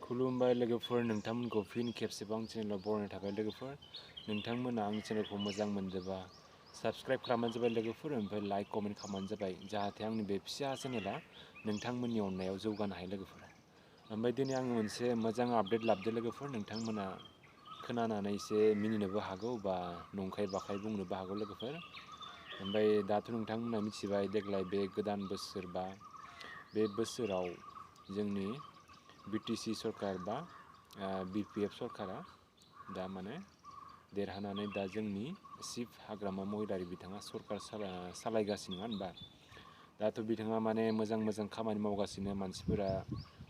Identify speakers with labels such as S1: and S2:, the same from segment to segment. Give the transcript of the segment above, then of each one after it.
S1: खुलुमबाय लोगोफोर, नोंथांमोनखौ फिन खेबसेबाव आंनि चेनेलाव बरायनाय थाबाय लोगोफोर। नोंथांमोना आंनि चेनेलखौ मोजां मोनदोंबा साबस्क्राइब खालामबानो जाबाय लोगोफोर, ओमफ्राय लाइक कमेन्ट खालामबानो जाबाय, जाहाथे आंनि बे फिसा चेनेला नोंथांमोननि अननायाव जौगानो हायो लोगोफोर। ओमफ्राय दिनै आङो मोनसे मोजां आपडेट लाबोदों लोगोफोर। नोंथांमोना खोनानानै एसे मिनिनोबो हागौ बा नंखाय बाखाय बुंनोबो हागौ लोगोफोर। ओमफ्राय दाथ' नोंथांमोना मिथिबाय देग्लाय बे गोदान बोसोर बा बे बोसोराव जोंनि बिटिसि सरकार बा बिपिएफ सरकारा दा माने देरहानानै दा जोंनि चिफ हाग्रामा महिलारि बिथाङा सरकार सालायगासिनो, नङा होनबा? दाथ' बिथाङा माने मोजां मोजां खामानि मावगासिनो, मानसिफोरा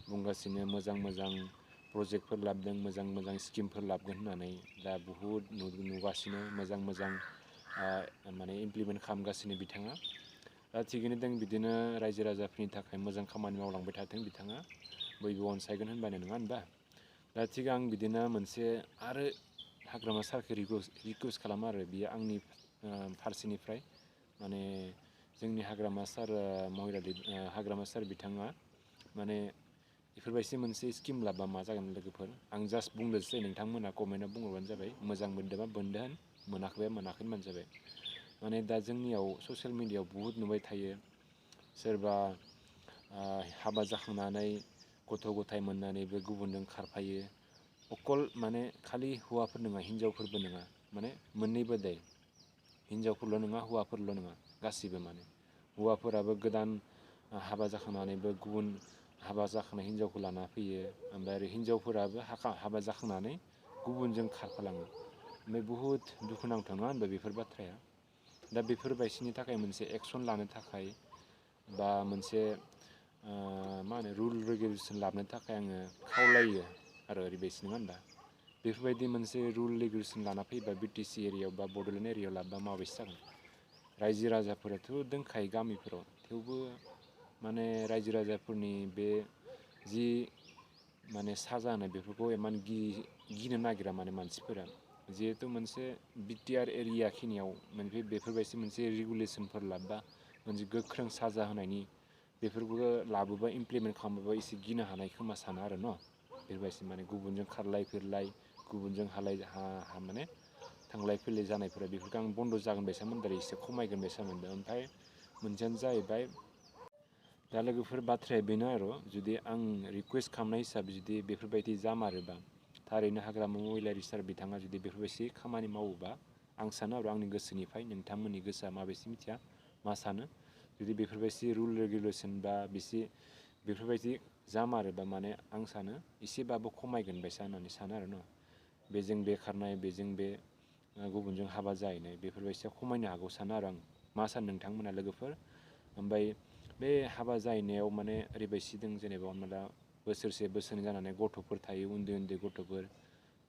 S1: बुंगासिनो मोजां मोजां प्रजेक्टफोर लाबोदों, मोजां मोजां स्किमफोर लाबोगोन होननानै दा बुहुद नुगासिनो मोजां मोजां माने इमप्लिमेन्ट खालामगासिनो बिथाङा। दा थिगैनो दं, बिदिनो रायजो राजाफोरनि थाखाय मोजां खामानि मावलांबाय थाथों बिथाङा, बयबो अनसायगोन होनबानो, नङा होनबा? दा थिग आं बिदिनो मोनसे आरो हाग्रामा सारखौ रिकुवेस्ट खालामो आरो बियो आंनि फारसेनिफ्राय माने जोंनि हाग्रामा सार हाग्रामा सार बिथाङा माने बेफोरबायदि मोनसे स्किम लाबा मा जागोन लोगोफोर, आं जास्ट बुंदोंसै, नोंथांमोना कमेन्टआव बुंहरबानो जाबाय, मोजां मोनदोंबा बोनदो होन, मोनाखैबा मोनाखै होनबानो जाबाय। माने दा जोंनियाव ससियेल मिडियायाव बुहुद नुबाय थायो, सोरबा हाबा जाखांनानै गथ' गथाय मोननानैबो गुबुनजों खारफायो। अकल माने खालि हौवाफोर नङा, हिन्जावफोरबो नङा, माने मोननैबो दाय, हिन्जावफोरल' नङा हौवाफोरल' नङा, गासिबो माने हौवाफोराबो गोदान हाबा जाखांनानैबो गुबुन हाबा जाखांनाय हिन्जावखौ लाना फैयो, ओमफ्राय आरो हिन्जावफोराबो हाबा जाखांनानै गुबुनजों खारफालाङो। ओमफ्राय बुहुद दुखुनांथाव, नङा होनबा बेफोर बाथ्राया? दा बेफोरबायदिनि थाखाय मोनसे एक्सन लानो थाखाय बा मोनसे मा होनो रुल रेगुलेसन लाबोनो थाखाय आङो खावलायो आरो ओरैबायदि, नङा होनबा? बेफोरबायदि मोनसे रुल रेगुलेसन लाना फैबा बिटिसि एरियायाव बा बड'लेण्ड एरियायाव लाबोबा माबायदि जागोन? रायजो राजाफोराथ' दंखायो गामिफोराव, थेवबो माने रायजो राजाफोरनि बे जि माने साजा होनाय बेफोरखौ इमान गिनो नागिरा माने मानसिफोरा। जिहेथु मोनसे बिटिआर एरिया खिनियाव बेफोरबायदि मोनसे रेगुलेसनफोर लाबोबा, मोनसे गोख्रों साजा होनायनि बेफोरखौ लाबोबा इमप्लिमेन्ट खालामोबा एसे गिनो हानाय खोमा सानो आरो न'? बेफोरबायदि माने गुबुनजों खारलाय फैरलाय, गुबुनजों माने थांलाय फैलाय जानायफोरा बेफोरखौ आं बन्द' जागोन बायसा मोनदों आरो एसे खमायगोन बायसा मोनदों। ओमफ्राय मोनसेयानो जाहैबाय, दा लोगोफोर बाथ्राया बेनो आरो, जुदि आं रिकुवेस्ट खालामनाय हिसाबै जुदि बेफोरबायदि जामारोबा, थारैनो हाग्रामा महिलारि सार बिथाङा जुदि बेफोरबायदि खामानि मावोबा, आं सानो आरो आंनि गोसोनिफ्राय, नोंथांमोननि गोसोआ माबायदि मिथिया, मा सानो? जुदि बेफोरबायदि रुल रेगुलेसन बा बेफोरबायदि जामारोबा माने आं सानो एसेबाबो खमायगोन बायसा होननानै सानो आरो न'? बेजों बे खारनाय, बेजों बे गुबुनजों हाबा जाहैनाय, बेफोरबायदिया खमायनो हागौ सानो आरो आं। मा सानो नोंथांमोना लोगोफोर? ओमफ्राय बे हाबा जाहैनायाव माने ओरैबायदि दं, जेनेबा हमना ला बोसोरसे बोसोरनै जानानै गथ'फोर थायो, उन्दै उन्दै गथ'फोर,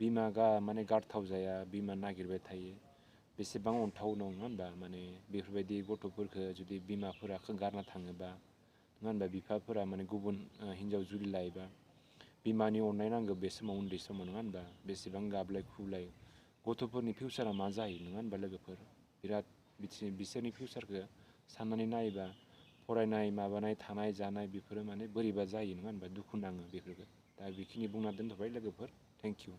S1: बिमा माने गारथाव जाया, बिमा नागिरबाय थायो, बेसेबां अनथाव दं, नङा होनबा? माने बेफोरबायदि गथ'फोरखौ जुदि बिमाफोरा गारना थाङोबा, नङा होनबा? बिफाफोरा माने गुबुन हिन्जाव जुलि लायोबा, बिमानि अननाय नांगौ बे समाव, उन्दै समाव, नङा होनबा? बेसेबां गाबलाय खुबलाय, गथ'फोरनि फिउचारा मा जायो, नङा होनबा लोगोफोर? बिराद बिसोरनि फिउचारखौ साननानै नायोबा, फरायनाय माबानाय थानाय जानाय बेफोरो माने बोरैबा जायो, नङा होनबा? दुखु नाङो बेफोरखौ। दा बेखिनि बुंना दोनथ'बाय लोगोफोर, थेंक इउ।